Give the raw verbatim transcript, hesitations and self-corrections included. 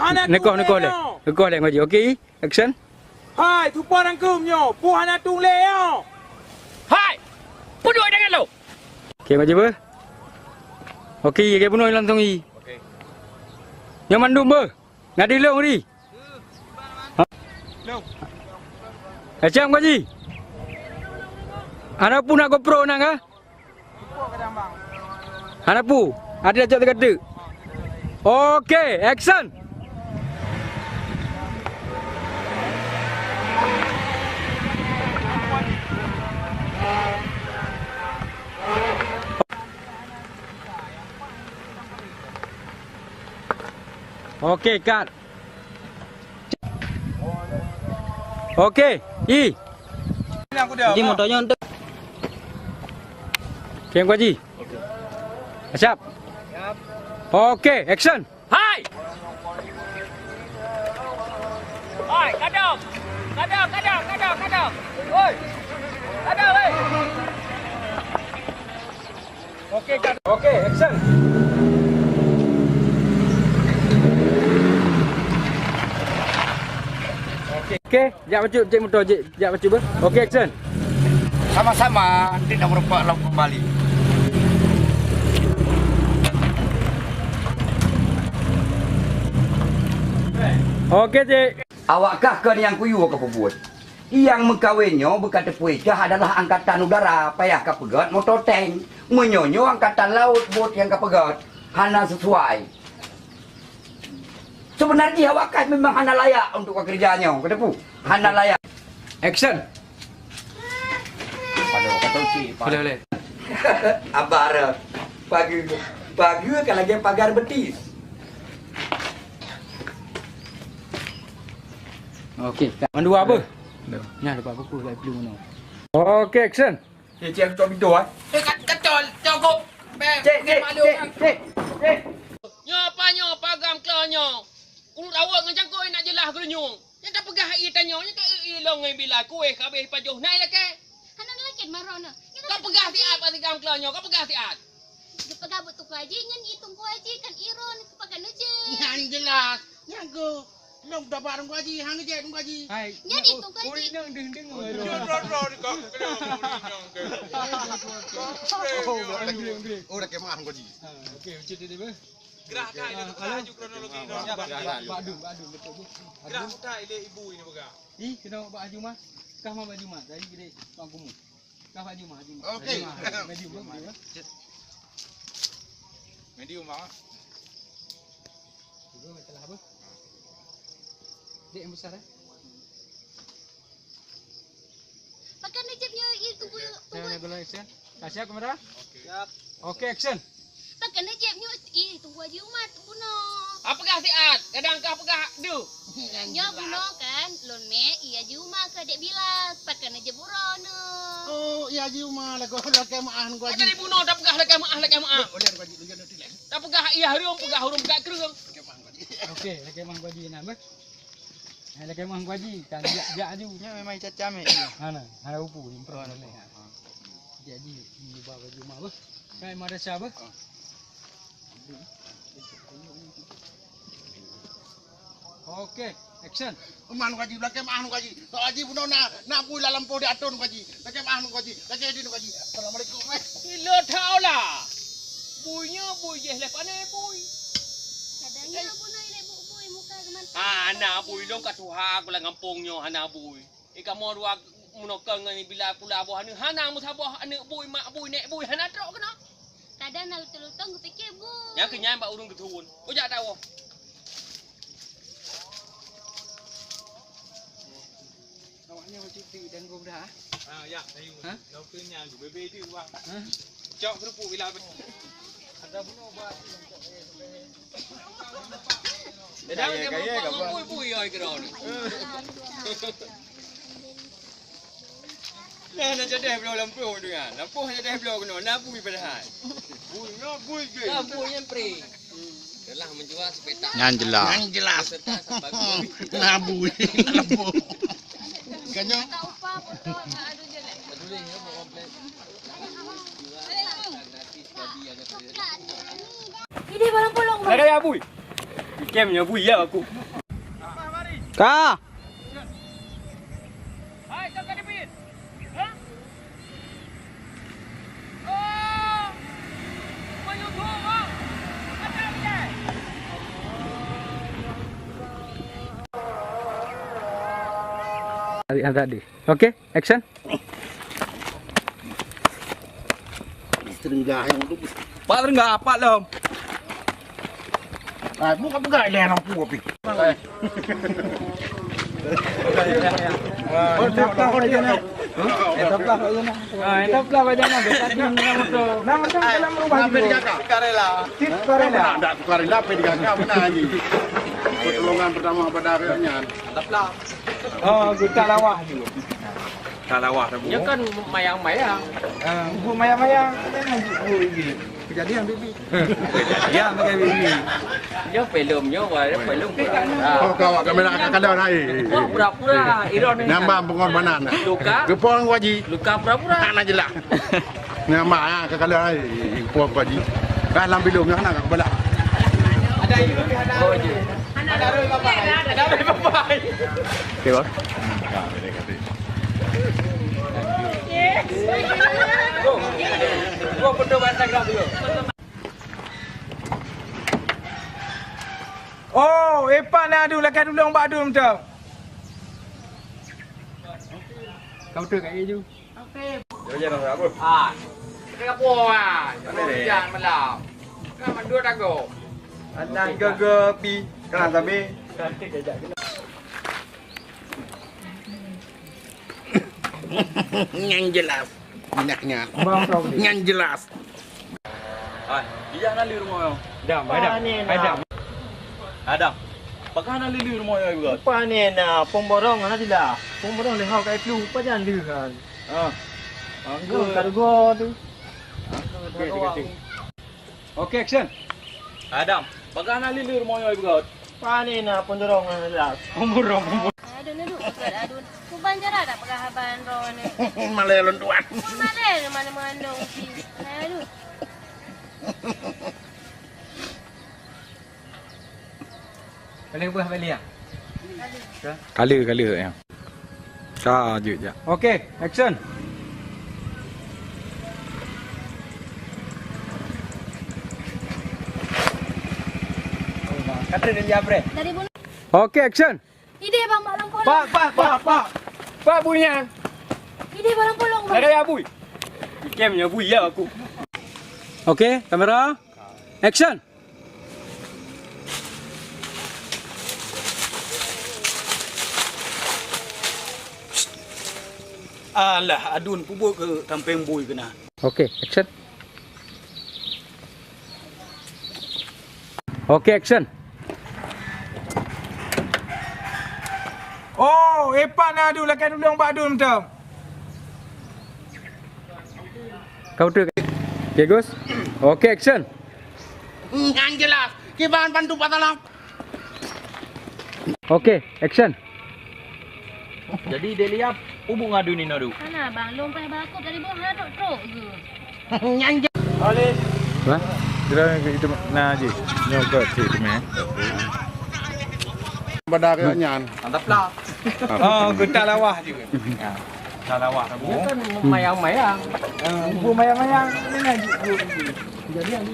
Hana tueng lé nyoe. Neukoh, neukoh lé. Neukoh lé, Mak Ji. Okey, action. Hai, tupo rangkeum nyoe. Peue hana tueng lé nyoe? Hai! Peuduek dengan lo! Okey, Mak Ji, beuh. Okey, okey, bunoe langsung i. Okey. Nyoe mandum, beuh. Na di lôn, di. Ha? Lôn. Action, Mak Ji. Hana peue na GoPro na kah? Hana peue. Ada cok teuka teuk. Okey, action. Okey, cut. Okey, i. Jadi motor nyoe untuk. Okey, Mak Ji. Siap. Okey, action. Hai! Hai, kadang! Kadang, kadang, kadang, kadang! Oi! Kadang, hei! Okey, cut. Okey, action. Okey, okey. Jak bacut, cek motor, cek, jak bacut, beuh. Okey, action. Sama-sama, nanti nak merupakan lawan kembali. Okey, cek. Awak kah kon nyang kuyue ka peubuet? Nyang meukawen nyoe beuka teupeu kah adalah angkatan udara, payah ka peugöt motor tank. Meunyoe nyoe angkatan laut bot nyang ka peugöt, hana sesuai. Seubeuna jih awak kah memang hana layak untuk ka keureuja nyoe, ka teupeu? Hana layak. Action. Boleh, boleh. Abar. Pagar, pagar ka lagèe pagar betis. Okey, cut. Mandua apa? Dah. Nah, dapat buku kat film mana? Okey, action. Eh, cik, aku tak pintu, ah. Eh, kat-, kacau, cokop. Bang, cik, cik, maklum, cik, cik, cik. Nyoe apa nyoe, pagam klo nyoe? Urut awak ngon cangkoi nak jeulaih geurunyueng. Nyang ka peugah ie tanyoe, nyang ka eu-eu lôn ngon bilai, kueh ka habéh pajoh, na ie lakèe? Hana lakèe maroh na. Ka peugah siat bak si gam klo nyoe, ka peugah siat. Geupeugah bak Teungku Haji, nyan ie Teungku Haji, kan ie droeneuh, pakon neucék. Nyan jeulaih. Nyan keuh. Lôn tabak Teungku Haji, han geujak Teungku Haji. Hai. Nyan ie Teungku Haji. Ureueng nyoe deuh-deuh. Nyoe droe-droe di kau. Oh, dah kemah Teungku Haji. Ha, okey, macam tu dia, beuh. Gerah dah, ah, dia peugah halo. Laju kronologi. Gerah dah, laju. Bak Dum, Bak Dum, betul tu. Gerah peugah ilèe ibu ini peugah. Ih, kena bak Haji Umar. Kah ma bak Haji Umar, dari gede Tuan Kumu. Kah bak Haji Umar, Haji Umar. Okey. Haji Umar, Haji Umar, Haji Umar. Medium, ah. Tiga meter lah, apa? Dek yang besar, eh? Pakon neucéb nyoe, ih, tunggu, tunggu. Dah, dah, dah, dah. Dah siap kamera? Siap. Okey, action. Pakon neucéb nyoe, ih, tunggu Haji Umar bunoe. Apa peugah siat? Kadang kah peugah deuh. Nyoe bunoe kan, lôn mè, ih, Haji Umar keu dek Bilas. Pakon neucéb uroe nyoe. Oh, ih, Haji Umar, lakèe, lakèe meu'ah ngon Haji. Jadi bunoe dah peugah lakèe meu'ah, lakèe meu'ah. Boleh, Haji, tunjuk nanti, leh. Dah peugah ih, harum, peugah harum kat kreueng. Lakèe meu'ah ngon Haji. Okey, lakèe meu'ah ngon Haji, nah, beuh. Hai, lakèe meu'ah Haji, kan jak, jak aju. Nyan memang caca mè. Hana, hana upu, improv. Oh, hana upu. Ha. Jadi, ni ba baju mah, beuh. Kai madrasah, beuh. Oh. Okey, action. Man Haji, lakèe meu'ah Haji. Tok Haji bunoe na, na bui lam lampôh di atôn Haji. Lakèe meu'ah Haji, lakèe di Haji. Assalamualaikum, eh. Ila taala. Bui nyoe bui jih lé pané bui. Kadang nyoe bunoe ilèe bu-, bui muka keuman. Ah, hana bui lôn ka tuha, aku lam gampông nyoe hana bui. Eh, kamoe dua meunokong ngon bila pula boh aneuk, hana meusaboh aneuk bui, mak bui, nèk bui, hana trok keunoe. Kadang na lutông-lutông geupiké bui. Nyang keunyan bak ureueng geuthôn. Kujak tawoe. Awaknyan macam tu dan gom dah. Ha, ya, tayu. Ha? Lauk tu nya, bebe tu, bang. Ha? Cok kerupuk bila. Ada bunuh buat. Dah, gaya, dah gaya, merupakan gaya. Bui-bui, ya, kira ni. Nah, nak jadi bloe lampôh tu kan. Lampôh nak jadi bloe kena, nak bui padahal. Bui, nak bui ke? Dah bui yang pre. Telah menjual sepetak. Nyan jelas. Nyan jelas. Beserta sampah gua. Nah, bui. Lampôh. Kanya. Peduli ya, bawa komplek. Jual gratis, jadi ada. Ini barang polong, Bang. Ada ya, bui. Kem nyoe bui ya aku. Ka. Tadi, tadi. Oke, action. Teringga yang tu. Pak Teringga, apa lom? Ah, buka pegai leh orang pu api. Eh. Oh, tak tahu aja nah. Hah? Eh, tak tahu aja nah. Ah, eh, tak tahu aja nah. Besar dia nak motor. Nama tu dalam rumah juga. Sukarela. Sukarela. Nak sukarela, P tiga K benar lagi. Pertolongan pertama pada rakyat nyan. Mantap lah. Oh, getak lawah juga. Ka lawah dah. Nyoe kan mayang-mayang. Ah, bubuet mayang-mayang. Kan lagi bubuet lagi. Kejadian bibi. Kejadian pakai bibi. Nyoe filem, nyoe wah, filem. Oh, kawak kamera ka kadang hai. Oh, pura-pura. Iron ni. Nambah pengorbanan. Luka. Gepong waji. Luka pura-pura. Anak jelas. Nambah, ah, ka kadang hai. Gepong waji. Dah lam filem nyoe anak ka kepala. Ada ibu, ada. Oh, iya. Ada roh bapak. Ada roh bapak. Okey, bos. Oh, Epa na adu lakah tulông bak adu mantong. Kau tu kat Eju. Okey. Dia jangan apa? Ah. Kita apa ah? Jangan malam. Kan mandua tago. Anak gaga pi. Kan sabi. Nyang jelas. Minyaknya. Bang, kau ni. Nyang jelas. Hai, iya na lé rumoh nyoe. Dam, hai dam. Hai dam. Hai dam. Pakon na lé rumoh nyoe, Ibu? Pane na pemborong na sila. Pemborong lehau kai plu, pajan lé kan. Ah. Anggur. Anggur, kargo tu. Anggur, okey, okey, okey. Okey, action. Adam, pakon na lé rumoh nyoe, Ibu Gaot? Pane na pendorong na jelas. Umur, umur. Adun, adun, adun. Kuban jarak dak peugah haba droeneuh. Malée lôn tuan. Malée mana mandong si. Adun. Kali bah balik ya? Kali, kali ya. Ka jeuet jak. Okey, action. Kata dia lihat bre. Dari bulu. Okey, action. Ide bang mak lampau. Pak, pak, pak, pak. Pak bunyan. Ide bang lampau long. Ada ya bui. Ikem ya bui ya aku. Okey, kamera. Action. Alah, adun pubuk ke tampeng bui kena. Okey, action. Okey, action. Oh, epak na adu lakée tulông bak adun mantong. Kau tu. Okey, Gus. Okey, action. Nyan jelas. Kiban bantu pasalah. Okey, action. Jadi Delia, ubu ngadu ni nadu. Hana bang, lôn paih bakop tadi bang hana trok-trok ke. Nyan je. Wah, kira itu na je. Nyoe ke cik tu meh. Pada nyan. Mantap lah. Oh, getak lawah juga. Ya, getak lawah. Dia kan mayang-mayang. Buku mayang-mayang. Ini na je. Jadi yang